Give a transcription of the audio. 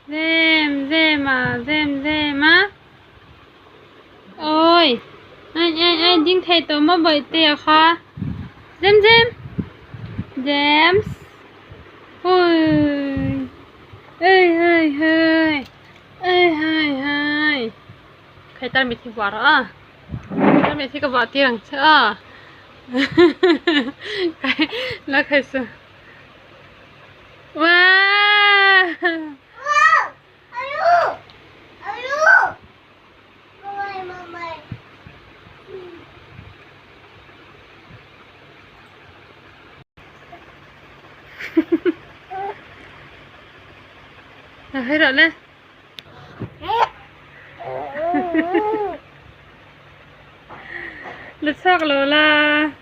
Zem zem a zem zem a awi ai ai ai ding thei tawh maw bawihtea kha zem zem James ui ei hei hei ei hei hei khai tarmit hi vuah rawh a tarmit hi ka vuah tir ang che a la khai su. Wow! Hei rawh le. La chhuak lo la.